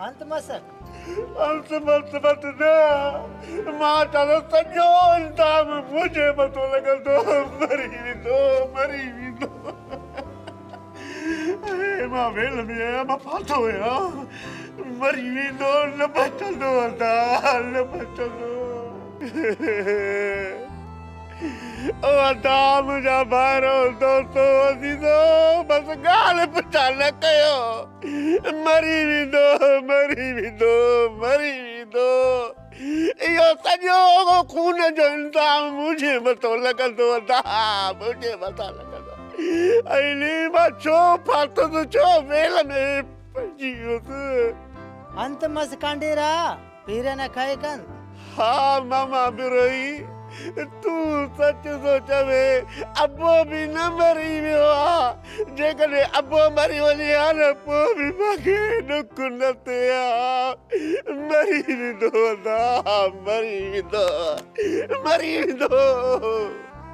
انت مس. انت مس مت نه، مان چوان ٿو سڄو انتظام منهنجي مٿو لڳندو، مري ويندو، مري ويندو. اي مان ويل ۾ آهيان، مان ڦاٿو آهيان، مري ويندو، نه بچندو ادا، نه بچندو. او ادا منهنجا ڀائرو، دوستو، عزيزو، بس ڳالهه پڇا نه ڪيو، مري ويندو، مري ويندو، مري ويندو. اهو سڄو خون جو انتظام منهنجي مٿو لڳندو ادا، منهنجي مٿان لڳندو. ۽ مان ڇو ڦاٿس، ڇو ويل ۾ پئجي ويس. انت مس ڪانڊيرا، پير نه کائي ڪن. ها ماما بروهي، تون سچ ٿو چوين، ابو به نه مري ويو آ، جيڪڏهن ابو مري وڃي ها نه پوء به مان کي ڏک نه ٿئي ها، مري ويندو ادا، مري ويندو، مري ويندو.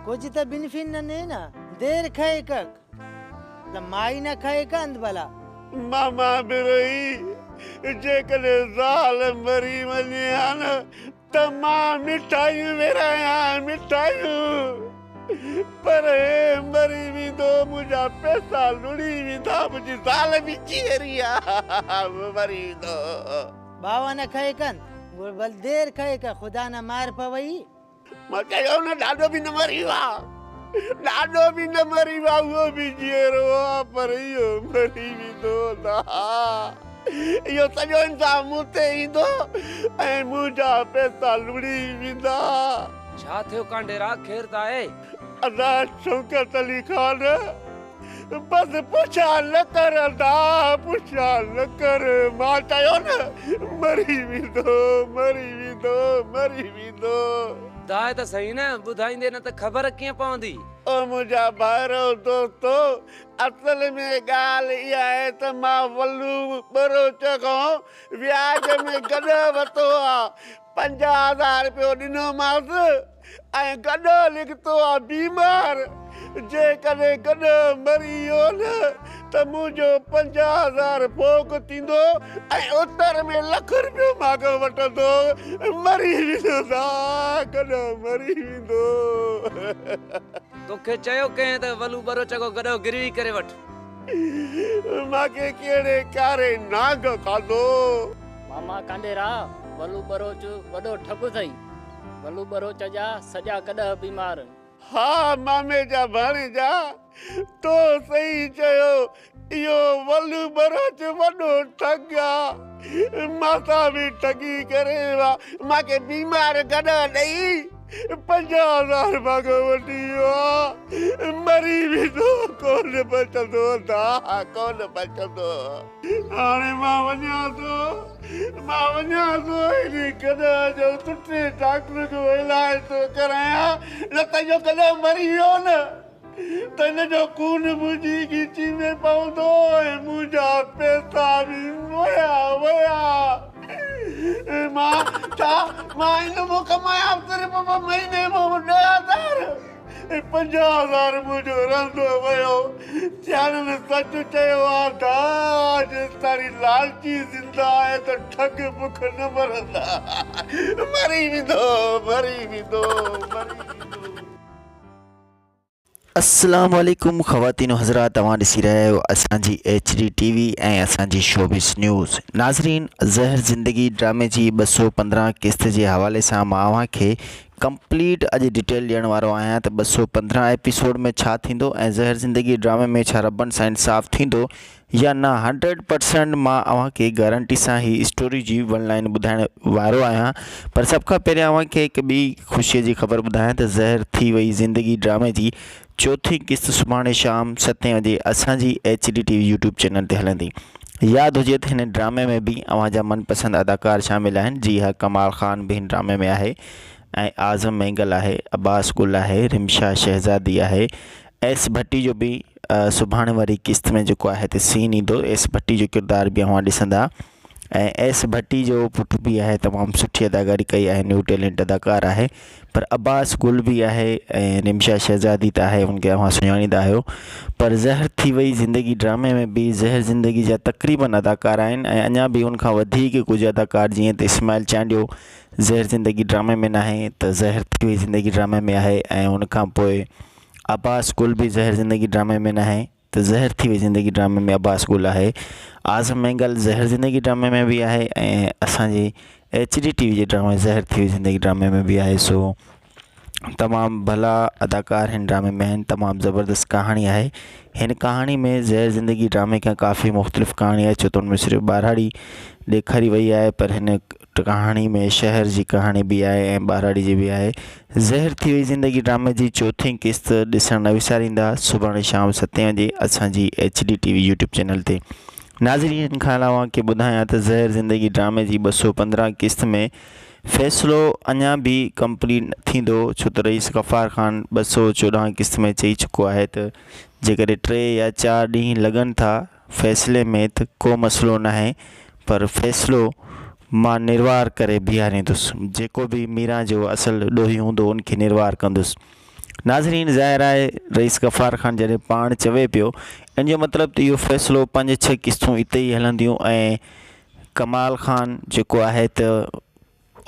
ڪجهه ته بنفين نه ني نه، دير کائي ڪڪ، ته مائي نه کائي ڪند ڀلا. ماما بروهي، جيڪڏهن زال مري وڃي ها نه ته مان مٺايون ورهايان مٺايون، پر هي مري ويندو منهنجا پئسا لڙي ويندا، منهنجي زال به جيئري آ، مري ويندو. ٻاوا نه کائي ڪند، ڀل دير کائي ڪر، خدا نه مار پوئي. مان چيو نه ڏاڏو به نه مري ويو آ، ڏاڏو به نه مري ويو آ، اهو به جيئرو آ، پر اهو مري ويندو ادا، اهو سڄو انصاف مون تي ايندو ۽ منهنجا پئسا لڙي ويندا. ڇا ٿيو ڪانڊيرا، خير ته آهي؟ ادا شوڪت علي خان، بس پڇا نه ڪر ادا، پڇا نه ڪر، مان چيو نه مري ويندو، مري ويندو، مري ويندو. ٻڌاء ته سهي نه، ٻڌائيندي نه ته خبر ڪيئن پوندي؟ او منهنجا ڀائرو دوستو، اصل ۾ ڳالهه اها آهي ته مان ولو ٻروچ کان وياج ۾ گڏهه ورتو آ، 50,000 رپيو ڏنومانس، ۽ گڏهه نڪتو آ بيمار، جيڪڏهن گڏهه مري ويو نه ته منهنجو 50,000 ڦوڪ ٿيندو ۽ اتر ۾ لک رپيو مان کان وٺندو. مري ويندو دا گڏهه مري ويندو. توکي چيو ڪنهن ته ولو ٻروچ کان گڏهه گروي ڪري وٺ. مان کي ڪهڙي ڪاري نانگ کاڌو. ماما ڪانڊيرا، ولو ٻروچ وڏو ٺڳ اٿئي. ولو ٻروچ جا سڄا گڏهه بيمار. ها مامي جا ڀاڻيجا، تو صحيح چيو، اهو ولو ٻروچ وڏو ٺڳ آ، مان سان به ٺڳي ڪري مان کي بيمار گڏهه ڏئي 50,000 مان کان وٺي ويو آ، مري ويندو ڪونه بچندو ادا ڪونه بچندو. هاڻي مان وڃان ٿو، مان وڃان ٿو انهي گڏهه جو سٺي ڊاڪٽر کان علاج ٿو ڪرايان، نه ته اهو گڏهه مري ويو نه ته هن جو خون منهنجي ڳچي ۾ پوندو ۽ منهنجا پئسا به ويا ويا. مان ڇا مان هن مان ڪمايان صرف مهيني ۾ 10,000. ۽ 50,000 منهنجو رهندو ويو. سياڻن سچ چيو آ ته جيستائين لالچي زنده آهي ته ٺڳ بک نه مرندا. مري ويندو، مري ويندو، مري ويندو. السلام عليڪم خواتين و حضرات توهان ڏسي رهيا آهيو اسان جي ايڇ ڊي ٽي وي ۽ اسان جي شوبز نيوز ناظرين زهر زندگي ڊرامي جي 215 قسط جي حوالي سان مان اوهان کي ڪمپليٽ اڄ ڊيٽيل ڏيڻ وارو آهيان ته 215 ايپيسوڊ ۾ ڇا ٿيندو ۽ زهر زندگي ڊرامي ۾ ڇا ربن سان انصاف ٿيندو يا نه 100% مان اوهان کي گارنٽي سان هي اسٽوري جي ون لائن ٻڌائڻ وارو آهيان پر سڀ کان پهريان اوهان کي هڪ ٻي خوشي جي خبر ٻڌايان ته زهر ٿي وئي زندگي ڊرامي جي چوٿين قسط سڀاڻي شام ستين وڄي اسان جي H D T V YouTube channel تي هلندي ياد هجي ته هن ڊرامي ۾ به اوهان جا من پسند اداڪار شامل آهن جي ها ڪمال خان به هن ڊرامي ۾ آهي ۽ اعظم مينگل آهي عباس گل آهي رمشا شهزادي آهي ايس ڀٽي جو به سڀاڻي واري قسط ۾ جيڪو آهي ته سين ايندو ايس ڀٽي جو ڪردار به اوهان ڏسندا ۽ ايس ڀٽي جو پٽ به آهي تمام سٺي اداڪاري ڪئي آهي نيو ٽيلنٽ اداڪار آهي پر عباس گل به آهي ۽ نمشا شهزادي ته آهي ان کي اوهان سڃاڻيندا آهيو پر زهر ٿي وئي زندگي ڊرامي ۾ به زهر زندگي جا تقريبن اداڪار آهن ۽ اڃا به ان کان وڌيڪ ڪجهه اداڪار جيئن ته اسماعيل چانڊيو زهر زندگي ڊرامي ۾ ناهي ته زهر ٿي وئي زندگي ڊرامي ۾ آهي ۽ ان کان پوء عباس گل به زهر زندگي ڊرامي ۾ ناهي ته زهر ٿي وئي زندگي ڊرامي ۾ عباس گل آهي اعظم مينگل زهر زندگي ڊرامي ۾ به آهي ۽ اسانجي ايڇ ڊي ٽي وي جي ڊرامي زهر ٿي وئي زندگي ڊرامي ۾ به آهي سو تمام ڀلا اداڪار هن ڊرامي ۾ آهن تمام زبردست ڪهاڻي آهي هن ڪهاڻي ۾ زهر زندگي ڊرامي کان ڪافي مختلف ڪهاڻي آهي ڇو ته ان ۾ صرف ٻهراڙي ڏيکاري وئي آهي پر هن ڪهاڻي ۾ شهر جي ڪهاڻي به آهي ۽ ٻهراڙي جي به آهي. زهر ٿي وئي زندگي ڊرامي جي چوٿين قسط ڏسڻ نه وساريندا سڀاڻي شام ستين وڄي اسان جي H D T V YouTube channel تي. ناظرين ان کان علاوه اوهان کي ٻڌايان ته زهر زندگي ڊرامي جي 215 قسط ۾ فيصلو اڃا به ڪمپليٽ نه ٿيندو ڇو ته رئيس غفار خان 214 قسط ۾ چئي چڪو آهي ته جيڪڏهن ٽي يا چار ڏينهن لڳن ٿا فيصلي ۾ ته ڪو مسئلو ناهي پر فيصلو مان نروار ڪري بيهاريندس جيڪو به ميران جو اصل ڏوهي هوندو ان کي نروار ڪندس. ناظرين ظاهر آهي رئيس غفار خان جڏهن پاڻ چوي پيو ان جو مطلب ته اهو فيصلو پنج ڇهه قسطون اتي ئي هلنديون ۽ ڪمال خان جيڪو آهي ته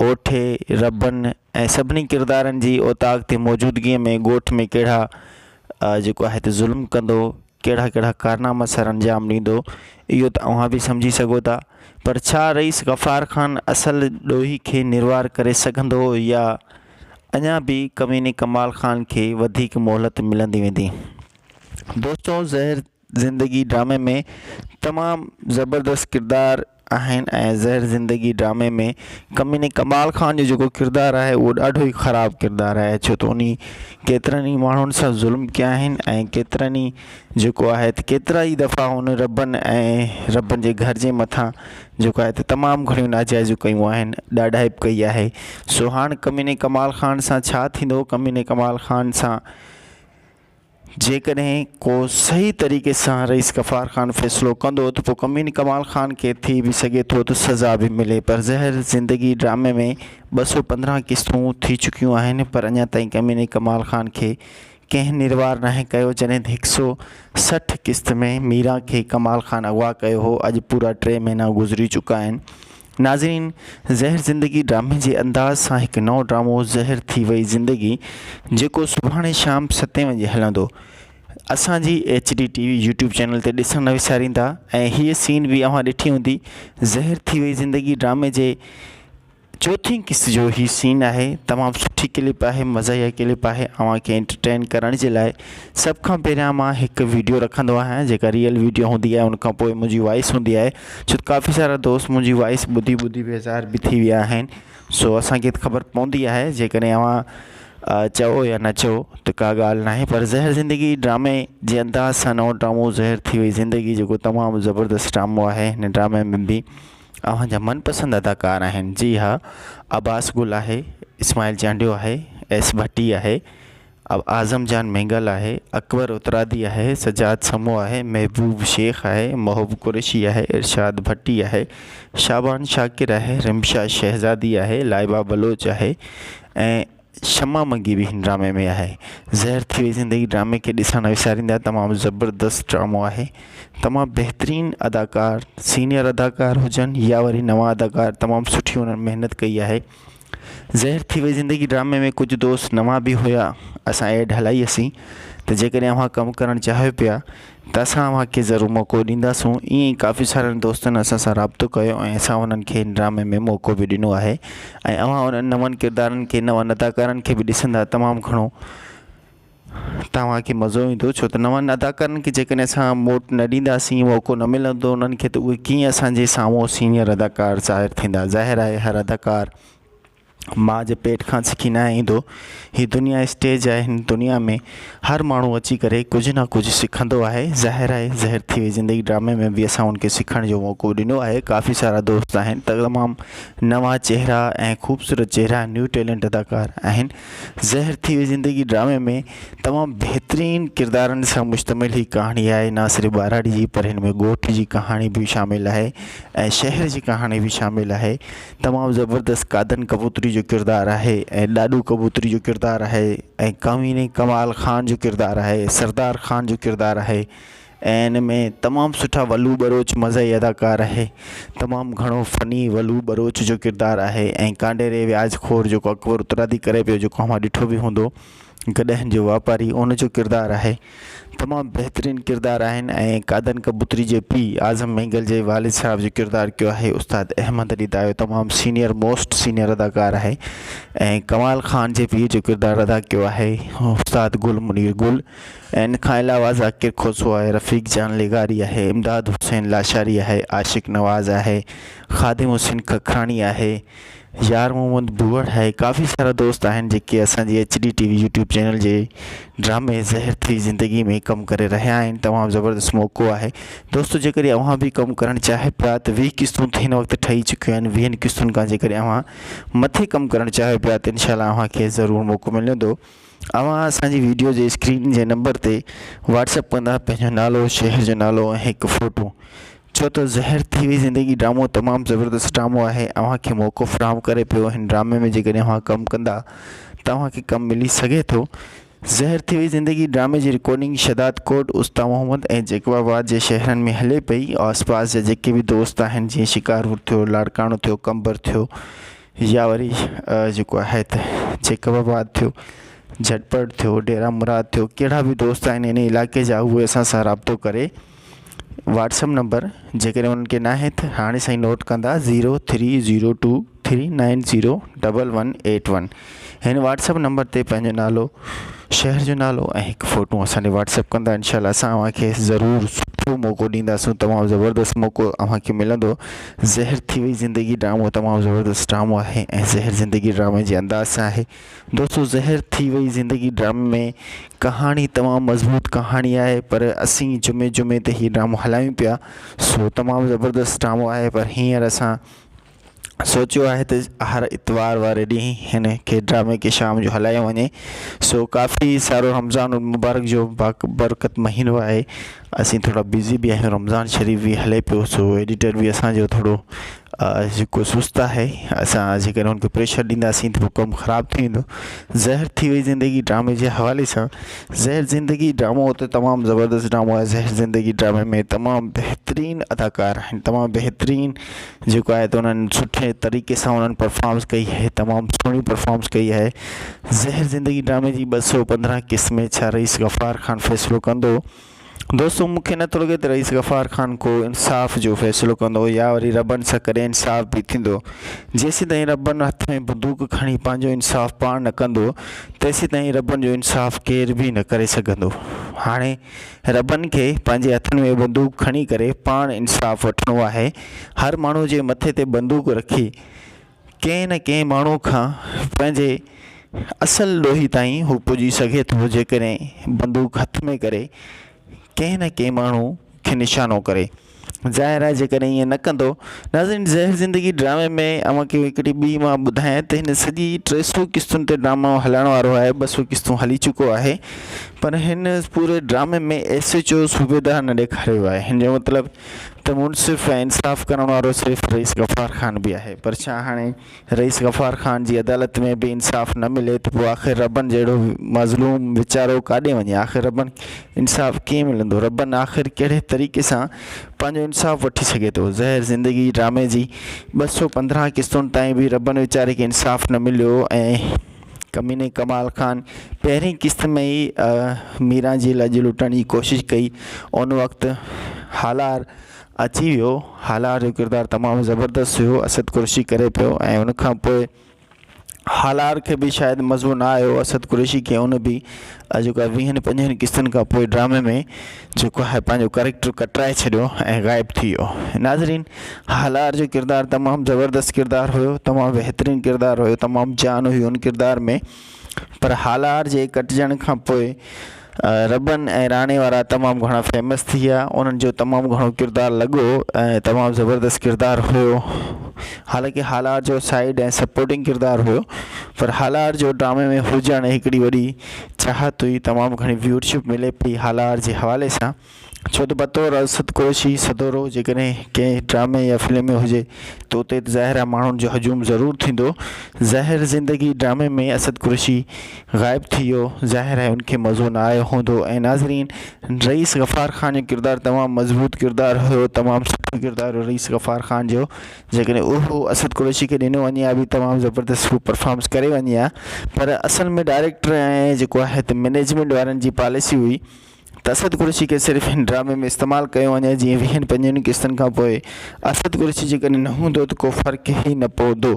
اوٺي، ربن ۽ سڀني ڪردارن جي اوطاق تي موجودگيء ۾ ڳوٺ ۾ ڪهڙا جيڪو آهي ته ظلم ڪندو، ڪهڙا ڪهڙا ڪارناما سرانجام ڏيندو، اهو ته اوهان به سمجهي سگهو ٿا. پر ڇا رئيس غفار خان اصل ڏوهي کي نروار ڪري سگهندو يا اڃا به ڪميني ڪمال خان کي وڌيڪ مهلت ملندي ويندي؟ دوستو زهر زندگي ڊرامي ۾ تمام زبردست ڪردار آهن ۽ زهر زندگي ڊرامي ۾ ڪميني ڪمال خان جو جيڪو ڪردار آهي اهو ڏاڍو ئي خراب ڪردار آهي ڇو ته انهي ڪيترن ئي ماڻهن سان ظلم ڪيا آهن ۽ ڪيترن ئي جيڪو آهي ته ڪيترا ئي دفعا هن ربن ۽ ربن جي گهر جي مٿان جيڪو آهي ته تمام گهڻيون ناجائزيون ڪيون آهن ڏاڍائپ ڪئي آهي سو هاڻ ڪميني ڪمال خان سان ڇا ٿيندو ڪميني ڪمال خان سان جيڪڏهن ڪو صحيح طريقي سان رئيس غفار خان فيصلو ڪندو ته پوء ڪمين ڪمال خان کي ٿي به سگهي ٿو ته سزا به ملي پر زهر زندگي ڊرامي ۾ 215 قسطون ٿي چڪيون آهن پر اڃا تائين ڪميني ڪمال خان کي ڪنهن نروار ناهي ڪيو جڏهن ته هڪ سو 60 قسط ۾ ميران کي ڪمال خان اغوا ڪيو هو اڄ پورا ٽي مهينا گذري چڪا آهن ناظرين زهر زندگي ڊرامي جي انداز سان هڪ نئون ڊرامو زهر ٿي وئي زندگي جيڪو سڀاڻي شام ستين وڄي هلندو اسان جي H D T V YouTube channel تي ڏسڻ نه وساريندا ۽ هيء سين به اوهان ڏٺي هوندي زهر ٿي وئي زندگي ڊرامي جي چوٿين قسط جو هي سين آهي تمام سٺي ڪلپ آهي مزاحيه ڪلپ آهي اوهان کي انٽرٽين ڪرڻ جي لاء سڀ کان پهريان مان هڪ ويڊيو رکندو آهيان جيڪا ريئل ويڊيو هوندي آهي ان کان پوء منهنجي وائس هوندي آهي ڇو ته ڪافي سارا دوست منهنجي وائس ٻڌي ٻڌي بيزار به ٿي ويا آهن سو اسانکي ته خبر پوندي آهي جيڪڏهن اوهان چئو يا نه چئو ته ڪا ڳالهه ناهي پر زهر زندگي ڊرامي جي انداز سان نئون ڊرامو زهر ٿي وئي زندگي جيڪو تمام زبردست ڊرامو آهي هن ڊرامي ۾ به اوهان جا من پسند اداڪار آهن جي ها عباس گل آهي اسماعيل چانڊيو آهي ايس ڀٽي آهي اعظم جان مينگل آهي اڪبر اترادي آهي سجاد سمو آهي محبوب شيخ آهي محب قريشي آهي ارشاد ڀٽي آهي شعبان شاڪر آهي رمشا شهزادي آهي لائبه بلوچ آهي ۽ شمع منگي به هن ڊرامي ۾ آهي. زهر ٿي وئي زندگي ڊرامي کي ڏسڻ نه وساريندا تمام زبردست ڊرامو آهي تمام بهترين اداڪار سينئر اداڪار هجن يا وري نوان اداڪار تمام سٺي انهن محنت ڪئي آهي زهر ٿي وئي زندگي ڊرامي ۾ ڪجهه دوست نوان به هيا اسان ايڊ هلائي هئسين ته جيڪڏهن اوهان ڪم ڪرڻ چاهيو پيا ته اسان اوهان کي ضرور موقعو ڏينداسون ائين ئي ڪافي سارن دوستن اسان سان رابطو ڪيو ۽ اسان انهن کي هن ڊرامي ۾ موقعو به ڏنو آهي ۽ اوهان انهن نون ڪردارن کي نون اداڪارن کي به ڏسندا تمام گهڻو توهان کي مزو ايندو ڇو ته نون اداڪارن کي جيڪڏهن اسان موٽ نه ڏينداسين موقعو نه ملندو انهن کي ته اهي ڪيئن اسان جي سامهون سينئر اداڪار ظاهر ٿيندا ظاهر آهي هر اداڪار. ماء جي پيٽ کان سکي ناهي ايندو هي دنيا اسٽيج آهي هن دنيا ۾ هر ماڻهو اچي ڪري ڪجهه نه ڪجهه سکندو آهي ظاهر آهي زهر ٿي وئي زندگي ڊرامي ۾ به اسان ان کي سکڻ جو موقعو ڏنو آهي ڪافي سارا دوست آهن تمام نوان چهرا ۽ خوبصورت چهرا نيو ٽيلنٽ اداڪار آهن زهر ٿي وئي زندگي ڊرامي ۾ تمام بهترين ڪردارن سان مشتمل هي ڪهاڻي آهي نه صرف ٻهراڙي جي پر هن ۾ ڳوٺ جي ڪهاڻي به شامل آهي ۽ شهر جي ڪهاڻي به شامل آهي تمام زبردست قادن ڪبوتري جو ڪردار آهي ۽ ڏاڏو ڪبوتري جو ڪردار آهي ۽ ڪميني ڪمال خان جو ڪردار آهي سردار خان جو ڪردار آهي ۽ ان ۾ تمام سٺا ولو ٻروچ مزاحي اداڪار آهي تمام گهڻو فني ولو ٻروچ جو ڪردار آهي ۽ ڪانڊيري وياج خور جيڪو اڪبر اترادي ڪري پيو جيڪو اوهان ڏٺو به هوندو گڏهن جو واپاري ان جو ڪردار آهي تمام بهترين ڪردار آهن ۽ قادن ڪبوتري جي پيء اعظم مينگل جي والد صاحب جو ڪردار ڪيو آهي استاد احمد علي دايو تمام سينيئر موسٽ سينيئر اداڪار آهي ۽ ڪمال خان جي پيء جو ڪردار ادا ڪيو آهي استاد گل منير گل ۽ ان کان علاوه ذاڪر کوسو آهي رفيق جان لغاري آهي امداد حسين لاشاري آهي عاشق نواز آهي خادم حسين ککراڻي آهي يار محمد ڀوئڙ آهي ڪافي سارا دوست آهن جيڪي اسان جي H D T V YouTube channel جي ڊرامي زهر ٿي زندگي ۾ ڪم ڪري رهيا آهن تمام زبردست موقعو آهي دوستو جيڪڏهن اوهان به ڪم ڪرڻ چاهي پيا ته ويهه قسطون ته هن وقت ٺهي چڪيون آهن ويهن قسطن کان جيڪڏهن اوهان مٿي ڪم ڪرڻ چاهيو پيا ته انشاء الله اوهان کي ضرور موقعو ملندو اوهان اسان جي ويڊيو جي اسڪرين جي نمبر تي واٽس اپ ڪندا پنهنجو نالو شهر جو نالو ۽ هڪ فوٽو ڇو ته زهر ٿي وئي زندگي ڊرامو تمام زبردست ڊرامو آهي اوهان کي موقعو فراهم ڪري پيو هن ڊرامي ۾ جيڪڏهن اوهان ڪم ڪندا ته اوهان کي ڪم ملي سگهي ٿو زهر ٿي وئي زندگي ڊرامي جي رڪارڊنگ شهداد ڪوٽ استا محمد ۽ جيڪب آباد جي شهرن ۾ هلي پئي آس پاس جا جيڪي به دوست آهن جيئن شڪارپور ٿيو لاڙڪاڻو ٿيو قمبر ٿيو يا وري جيڪو آهي ته جيڪب آباد ٿيو جهٽپٽ ٿيو ڊيرا مراد ٿيو ڪهڙا به دوست آهن ان علائقي جا اهي اسان سان رابطو ڪري واٽس اپ نمبر جيڪڏهن انهن کي ناهي ته هاڻي سائين نوٽ ڪندا zero three zero two three nine zero double one eight one هن واٽس اپ نمبر تي پنهنجو نالو شهر جو نالو ۽ هڪ فوٽو اسان ڏي واٽس اپ ڪندا انشاء الله اسان اوهان کي ضرور سٺو موقعو ڏينداسون تمام زبردست موقعو اوهان کي ملندو زهر ٿي وئي زندگي ڊرامو تمام زبردست ڊرامو آهي ۽ زهر زندگي ڊرامي جي انداز سان آهي دوستو زهر ٿي وئي زندگي ڊرامي ۾ ڪهاڻي تمام مضبوط ڪهاڻي آهي پر اسين جمعي جمعي تي هي ڊرامو هلايون پيا سو تمام زبردست ڊرامو آهي پر هينئر اسان سوچيو آهي ته هر اتوار واري ڏينهن هن کي ڊرامي کي شام جو هلايو وڃي سو ڪافي سارو رمضان المبارڪ جو برڪت مهينو آهي اسين ٿورا بزي به آهيون رمضان شريف به هلي پيو سو ايڊيٽر به اسانجو ٿورو جيڪو سست آهي اسان جيڪڏهن ان کي پريشر ڏينداسين ته پوء ڪم خراب ٿي ويندو زهر ٿي وئي زندگي ڊرامي جي حوالي سان زهر زندگي ڊرامو ته تمام زبردست ڊرامو آهي زهر زندگي ڊرامي ۾ تمام بهترين اداڪار آهن تمام بهترين جيڪو آهي ته انهن سٺي طريقي سان انهن پرفارمنس ڪئي آهي تمام سهڻي پرفارمنس ڪئي آهي زهر زندگي ڊرامي جي 215 قسط ۾ ڇا رئيس غفار خان فيصلو ڪندو دوستو مون کي نٿو لڳي ته رئيس غفار خان ڪو انصاف جو فيصلو ڪندو يا وري ربن سان ڪڏهن انصاف به ٿيندو جيسين تائين ربن هٿ ۾ بندوق کڻي پنهنجو انصاف پاڻ نه ڪندو تيسين تائين ربن جو انصاف ڪير به نه ڪري سگهندو هاڻي ربن کي پنهنجي هٿن ۾ بندوق کڻي ڪري پاڻ انصاف وٺڻو آهي. هر ماڻهو جي مٿي تي بندوق رکي ڪنهن نه ڪنهن ماڻهو کان پنهنجي اصل ڏوهي تائين هو پڄي سگهي ٿو جيڪڏهن بندوق هٿ ۾ ڪري ڪنهن نه ڪنهن ماڻهو کي نشانو ڪري. ظاهر آهي جيڪڏهن ائين نه ڪندو. ناظرين زهر زندگي ڊرامي ۾ اوهان کي هڪڙي ٻي مان ٻڌايان ته هن سڄي 300 قسطن تي ڊرامو هلڻ وارو آهي 200 قسطون هلي چڪو آهي پر هن پوري ڊرامي ۾ ايس ايڇ او صوبيدار نه ڏيکاريو آهي هن جو مطلب ته منصف ۽ انصاف ڪرڻ وارو صرف رئيس غفار خان به آهي پر ڇا هاڻي رئيس غفار خان جي عدالت ۾ به انصاف نه ملي ته پوء آخر ربن جهڙو مظلوم ويچارو ڪاڏي وڃي؟ آخر ربن کي انصاف ڪيئن ملندو؟ ربن آخر ڪهڙي طريقي سان پنهنجو انصاف وٺي سگهي ٿو؟ زهر زندگي ڊرامي جي 215 قسطن تائين به ربن ويچاري کي انصاف نه مليو ۽ ڪميني ڪمال خان پهرين قسط ۾ ئي ميران جي لڄ لٽڻ جي ڪوشش ڪئي ان وقت هالار اچي ويو. هالار جو ڪردار تمام زبردست هيو. اسد قريشي ڪري پيو ۽ ان کان پوء هالار کي به شايد مزو نه آيو اسد قريشي کي ان به جيڪو آهي ويهن پنجويهن قسطن کان پوء ڊرامي ۾ جيڪو آهي پنهنجو ڪريڪٽر ڪٽرائي ڇڏيو ۽ غائب ٿي ويو ناظرين هالار جو ڪردار تمام زبردست ڪردار هيو تمام بهترين ڪردار هيو تمام جان هئي ان ڪردار ۾ پر هالار جي ڪٽجڻ کان پوء ربن ۽ راڻي وارا تمام گهڻا فيمس ٿي ويا انهن جو تمام گهڻو ڪردار لڳو ۽ تمام زبردست ڪردار هيو حالانڪه هالار جو سائيڊ ۽ سپورٽنگ ڪردار هيو پر هالار جو ڊرامي ۾ هجڻ هڪڙي وڏي چاهت هئي تمام گهڻي ويورشپ ملي پئي هالار جي حوالي سان ڇو ته بطور اسد قريشي سدورو جيڪڏهن ڪنهن ڊرامي يا فلم ۾ هجي ته اتي ته ظاهر آهي ماڻهن جو هجوم ضرور ٿيندو. زهر زندگي ڊرامي ۾ اسد قريشي غائب ٿي ويو ظاهر آهي ان کي مزو نه آيو هوندو ۽ ناظرين رئيس غفار خان جو ڪردار تمام مضبوط ڪردار هيو تمام سٺو ڪردار هيو رئيس غفار خان جو جيڪڏهن اهو اسد قريشي کي ڏنو وڃي ها به تمام زبردست هو پرفارمنس ڪري وڃي ها پر اصل ۾ ڊائريڪٽر ۽ جيڪو آهي ته مئنيجمينٽ وارن جي پاليسي هئي ته اسد قريشي کي صرف هن ڊرامي ۾ استعمال ڪيو وڃي جيئن ويهن پنجويهن قسطن کان پوء اسد قريشي جيڪڏهن نه هوندو ته ڪو فرق ئي نه پوندو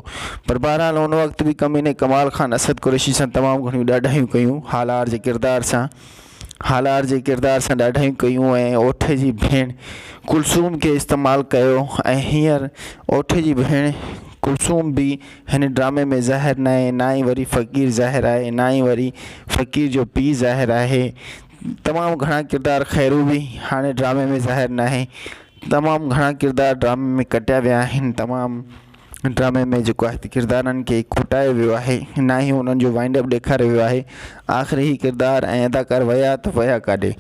پر بهرحال ان وقت به ڪميني ڪمال خان اسد قريشي سان تمام گهڻيون ڏاڍايون ڪيون هالار جي ڪردار سان هالار جي ڪردار سان ڏاڍايون ڪيون ۽ اوٺي جي ڀيڻ ڪلثوم کي استعمال ڪيو ۽ هينئر اوٺي جي ڀيڻ ڪلثوم به هن ڊرامي ۾ ظاهر ناهي نه ئي وري فقير ظاهر آهي نه ئي وري فقير جو پيء ظاهر آهي تمام گهڻا ڪردار خيرو به هاڻي ڊرامي ۾ ظاهر ناهي تمام گهڻا ڪردار ڊرامي ۾ ڪٽيا ويا آهن تمام ڊرامي ۾ جيڪو آهي ڪردارن کي کوٽايو ويو آهي نه ئي انهن جو وائنڊ اپ ڏيکاريو ويو آهي آخر هي ڪردار ۽ اداڪار ويا ته ويا ڪاڏي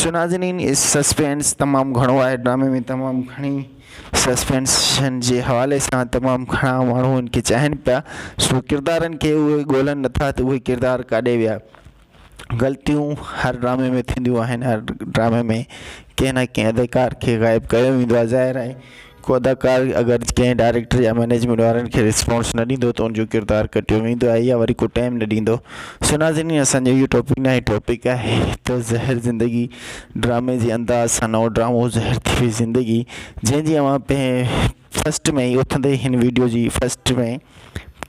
سو ناظرين سسپينس تمام گهڻو آهي ڊرامي ۾ تمام گهڻي سسپينشن جي حوالي سان تمام گهڻا ماڻهو ان کي چاهين پيا سو ڪردارن کي اهي ڳولن نٿا ته اهي ڪردار ڪاڏي ويا غلطيون هر ڊرامي ۾ ٿينديون آهن هر ڊرامي ۾ ڪنهن نه ڪنهن اداڪار کي غائب ڪيو ويندو آهي ظاهر آهي ڪو اداڪار اگر ڪنهن ڊائريڪٽر يا مئنيجمينٽ وارن کي رسپانس نه ڏيندو ته ان جو ڪردار ڪٽيو ويندو آهي يا وري ڪو ٽائيم نه ڏيندو سو ناظرين اسان جو اهو ٽاپڪ ناهي ٽاپڪ آهي ته زهر زندگي ڊرامي جي انداز سان نئون ڊرامو زهر ٿي وئي زندگي جنهن جي اوهان فرسٽ ۾ ئي اٿندي هن ويڊيو جي فرسٽ ۾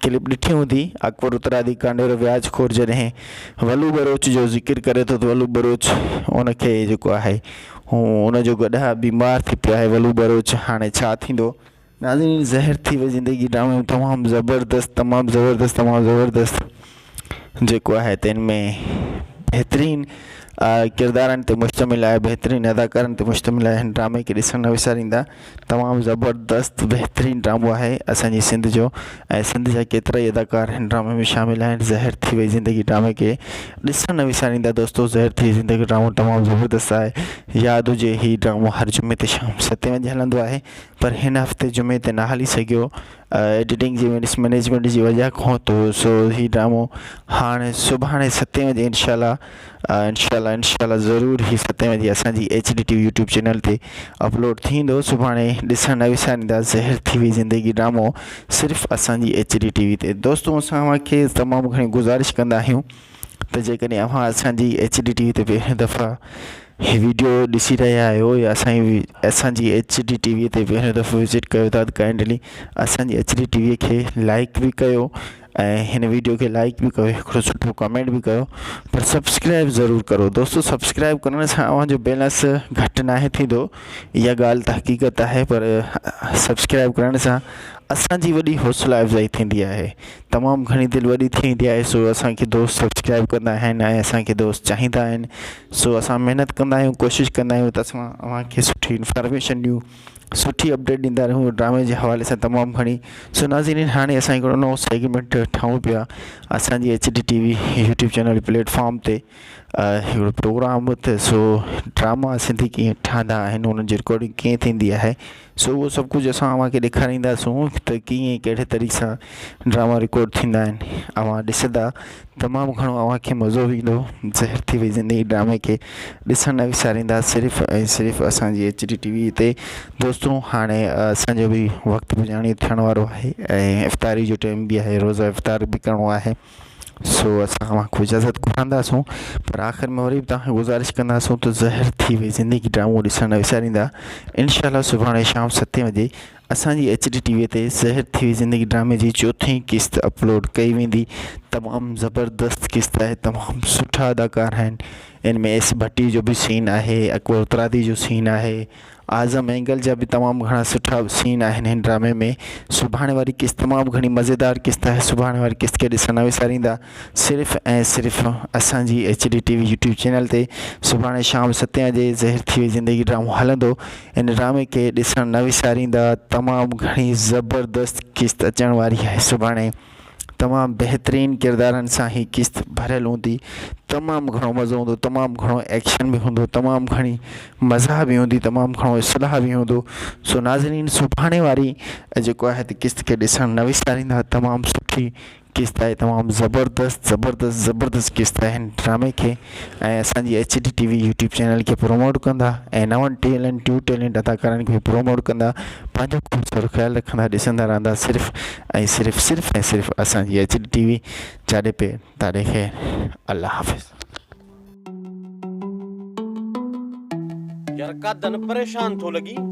ڪلپ ڏٺي هوندي اڪبر اترادي ڪانڊيرو وياج خور جڏهن ولو ٻروچ جو ذڪر ڪري ٿو ته ولو ٻروچ ان کي جيڪو آهي ان جو گڏهه بيمار ٿي پيو آهي ولو ٻروچ هاڻي ڇا ٿيندو ناظرين زهر ٿي وئي زندگي ڊرامو تمام زبردست تمام زبردست تمام زبردست جيڪو آهي تنهن ۾ بهترين ڪردارن تي مشتمل آهي بهترين اداڪارن تي مشتمل آهي هن ڊرامي کي ڏسڻ نه وساريندا تمام زبردست بهترين ڊرامو آهي اسانجي سنڌ جو ۽ سنڌ جا ڪيترا ئي اداڪار هن ڊرامي ۾ شامل آهن زهر ٿي وئي زندگي ڊرامي کي ڏسڻ نه وساريندا دوستو زهر ٿي وئي زندگي ڊرامو تمام زبردست آهي ياد هجي هي ڊرامو هر جمعي تي شام ستين وڄي هلندو آهي پر هن هفتي جمعي تي نه هلي سگهيو ايڊيٽنگ جي مس مئنيجمينٽ جي وجه کان تو سو هي ڊرامو هاڻ سڀاڻي ستين وڄي انشاء الله انشاء الله انشاء الله ضرور هي ستين وڄي اسان جي H D T V YouTube channel تي اپلوڊ ٿيندو سڀاڻي ڏسڻ نه وساريندا زهر ٿي وئي زندگي ڊرامو صرف اسان جي ايڇ ڊي ٽي وي تي دوستو اسان اوهان کي تمام گهڻي گذارش ڪندا آهيون ته جيڪڏهن اوهان اسان جي ايڇ ڊي ٽي وي تي پهريون دفعا هي ويڊيو ڏسي رهيا آهيو يا اسان جي ايڇ ڊي ٽي وي تي پهريون دفعو وزٽ ڪيو ٿا ته ڪائنڊلي اسان جي ايڇ ڊي ٽي وي کي لائڪ به ڪيو ۽ هن ويڊيو کي لائڪ به ڪيو هڪڙو سٺو ڪمينٽ به ڪيو پر سبسڪرائب ضرور ڪرو دوستو سبسڪرائب ڪرڻ سان اوهان جو بيلنس گهٽ ناهي ٿيندو اها ڳالهه ته حقيقت آهي پر سبسڪرائب ڪرڻ سان اسان جي وڏي حوصلا افزائي ٿيندي آهي تمام گهڻي دل وڏي ٿي ويندي آهي سو اسان کي دوست سبسڪرائب ڪندا آهن ۽ اسان کي دوست چاهيندا آهن سو اسان محنت ڪندا آهيون ڪوشش ڪندا آهيون ته اسان اوهان کي سٺي انفارميشن ڏيون سٺي اپڊيٽ ڏيندا رهون ڊرامي جي حوالي سان تمام گهڻي سو ناظرين هاڻي اسان هڪڙو نئون سيگمينٽ ٺاهيون پيا اسان جي H D T V YouTube channel platform تي هڪڙو پروگرام ته سو ڊراما سنڌي ڪيئن ٺهندا آهن انهن جي رڪارڊنگ ڪيئن ٿيندي آهي سو اهو سڀ ڪجهه اسان اوهان کي ڏيکارينداسون ته ڪيئن ڪهڙي طريقي سان ڊراما رڪارڊ ٿيندا آهن اوهان ڏسندا تمام گهڻو اوهان کي مزو به ايندو زهر ٿي وئي زندگي ڊرامي کي ڏسڻ نه وساريندا صرف ۽ صرف اسانجي ايڇ ڊي ٽي وي تي دوستو هاڻي اسانجو به وقت پڄاڻي ٿيڻ وارو آهي ۽ افطاري جو ٽائيم به آهي روزا افطار به ڪرڻو آهي سو اسان اوهان کان اجازت گهرنداسون پر آخر ۾ وري به توهان کي گذارش ڪنداسون ته زهر ٿي وئي زندگي ڊرامو ڏسڻ نه وساريندا انشاء الله سڀاڻي شام ستين. ستين وڄي اسان جي ايڇ ڊي ٽي وي تي زهر ٿي وئي زندگي ڊرامي جي چوٿين قسط اپلوڊ ڪئي ويندي تمام زبردست قسط آهي تمام سٺا اداڪار آهن ان ۾ ايس ڀٽي جو به سين آهي اڪبر اترادي جو سين آهي اعظم اينگل جا به تمام گهڻا سٺا سين آهن هن ڊرامي ۾ سڀاڻي واري قسط تمام گهڻي مزيدار قسط آهي سڀاڻي واري قسط کي ڏسڻ نه وساريندا صرف ۽ صرف اسان جي H D T V YouTube channel تي سڀاڻي شام ستين وڄي زهر ٿي وئي زندگي ڊرامو هلندو ان ڊرامي کي ڏسڻ نه وساريندا تمام گهڻي زبردست قسط اچڻ واري آهي سڀاڻي تمام بهترين ڪردارن سان هي قسط ڀريل هوندي تمام گهڻو مزو هوندو تمام گهڻو ايڪشن به هوندو تمام گهڻي مزاح به هوندي تمام گهڻو اصلاح به هوندو سو ناظرين سڀاڻي واري جيڪو آهي ته قسط کي ڏسڻ نه وساريندا تمام سٺي قسط آهي تمام زبردست زبردست زبردست قسط آهي هن ڊرامي کي ۽ اسان جي H D T V YouTube channel کي پروموٽ ڪندا ۽ نون ٽيلنٽ نيو ٽيلنٽ اداڪارن کي پروموٽ ڪندا پنهنجو خوب سارو خيال رکندا ڏسندا رهندا صرف ۽ صرف صرف ۽ صرف اسان جي ايڇ ڊي ٽي وي جاڏي پير تاڏي خير الله حافظ. يار قادن پريشان ٿو لڳين.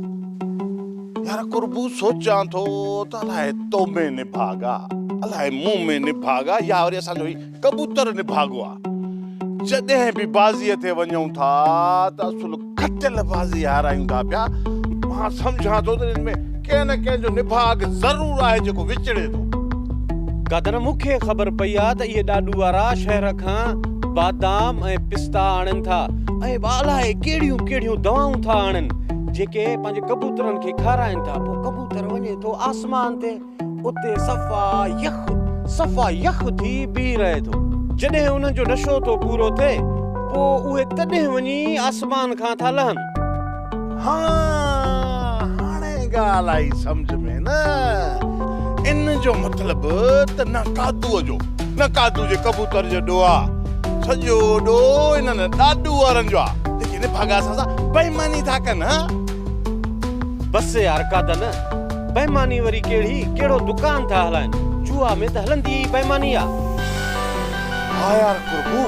يار قربو سوچان ٿو ته الائي تو ۾ نڀاڳ آ الائي مون ۾ نڀاڳ آ يا وري اسان جو هي ڪبوتر نڀاڳو آ. جڏهن به بازيء تي وڃون ٿا ته اصل کٽيل بازي هارايون ٿا پيا. مان سمجهان ٿو ته ان ۾ ڪنهن نه ڪنهن جو نڀاڳ ضرور آهي جيڪو وچڙي ٿو. گدن مون کي خبر پئي آ ته اهي ڏاڏو وارا شهر کان بادام ۽ پستا آڻين ٿا ۽ الائي ڪهڙيون ڪهڙيون دوائون ٿا آڻين جيڪي پنهنجي ڪبوترن کي کارائين ٿا پوء ڪبوتر وڃي ٿو آسمان تي اتي صفا يخ صفا يخ ٿي بيهي رهي ٿو. جڏهن انهن جو نشو ٿو پورو ٿئي، پوء اهي تڏهن وڃي آسمان کان ٿا لهن. ها، هاڻي ڳالهه آئي سمجهه ۾ نه. ان جو مطلب ته نه قادوء جو، نه قادو جي ڪبوتر جو ڏوهه آ. سڄو ڏوهه انهن ڏاڏو وارن جو آ، جيڪي نڀاڳا اسان سان بيماني ٿا ڪن. ها. بس يار قادن، بيماني وري ڪهڙي، ڪهڙو دڪان ٿا هلائن، جوا ۾ ته هلندي ئي بيماني آ. ها يار قربو،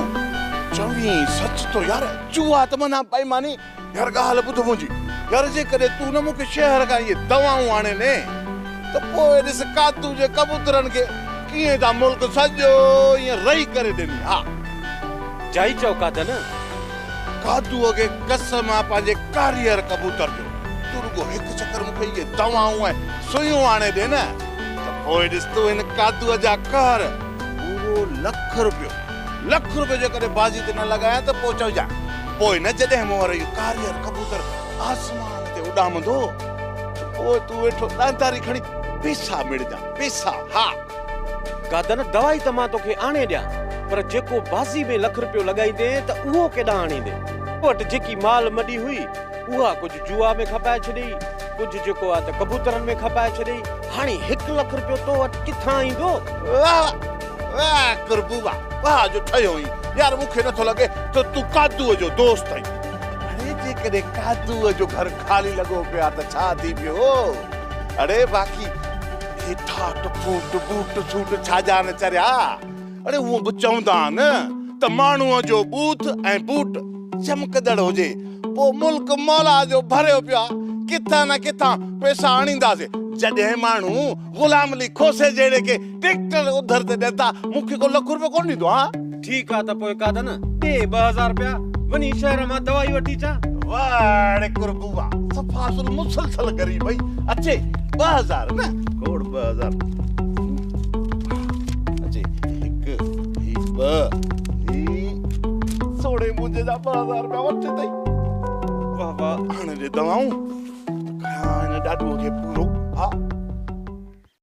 چوين سچ ٿو يار، جوا ته معنيٰ بيماني، يار ڳالهه ٻڌ منهنجي، يار جيڪڏهن تون نه مون کي شهر کان اهي دوائون آڻي ڏين ته پوء ڏس قادو جي ڪبوترن کي ڪيئن ٿا ملڪ سڄو ائين رئي ڪري ڏني، ها. جائي چئو قادن. قادوء کي قسم آ پنهنجي ڪاريهر ڪبوتر جو، تون رڳو هڪ چڪر مون کي اهي دوائون ۽ سوئيون آڻي ڏي نه ته پوء ڏس تون هن قادوء جا قهر. پورو لک روپيو، لک روپيو جيڪڏهن بازي تي نه لڳايان ته پوء چئجانء، پوء نه جڏهن مون وارو اهو ڪاريهر ڪبوتر آسمان تي اڏامندو ته پوء تون ويٺو ڏانداري کڻي پيسا مڙجان، پيسا، ها. گادن، دوائي ته مان توکي آڻي ڏيان، پر جيڪو بازي ۾ لک رپيو لڳائيندين ته اهو ڪيڏانهن آڻيندين؟ تو وٽ جيڪي مال مڏي هئي، اها ڪجهه جوا ۾ کپائي ڇڏيئي، ڪجهه جيڪو آ ته ڪبوترن ۾ کپائي ڇڏيئي، هاڻي هڪ لک رپيو تو وٽ ڪٿان ايندو؟ واهه واهه قربو واهه واهه جو ٺهيو آهين، يار مون کي نٿو لڳي ته تون قادوء جو دوست آهين. اڙي جيڪڏهن قادوء جو گهر خالي لڳو پيو آ ته ڇا ٿي پيو؟ اڙي باقي هي ٺاٺ ڦوٽ بوٽ سوٽ ڇا جا نه چريا. اڙي هونء به چوندا آهن ته ماڻهوء جو ٻوٿ ۽ بوٽ چمڪندڙ هجي، پوء ملڪ مولا جو ڀريو پيو آ، ڪٿان نه ڪٿان پئسا آڻينداسين. جڏهن ماڻهو غلام علي کوسي جهڙي کي ٽريڪٽر اوڌر تي ڏين ٿا، مون کي ڪو لک روپيو ڪونه ڏيندو ها؟ ٺيڪ آ ته پوء قادن، ڏي 2000 رپيا، وڃي شهر مان دوائي وٺي اچان. واهه اڙي قربو واهه، صفا اصل مسلسل غريب آهين. اچي 2000 نه، کوڙ 2000. اچي هڪ، هي ٻه، هي سوڙهي منهنجي جا 2000 رپيا وٺ اٿئي. واهه واهه. هاڻي ڏي دوائون ته ڪيان هن ڏاڏوء کي پورو. ها.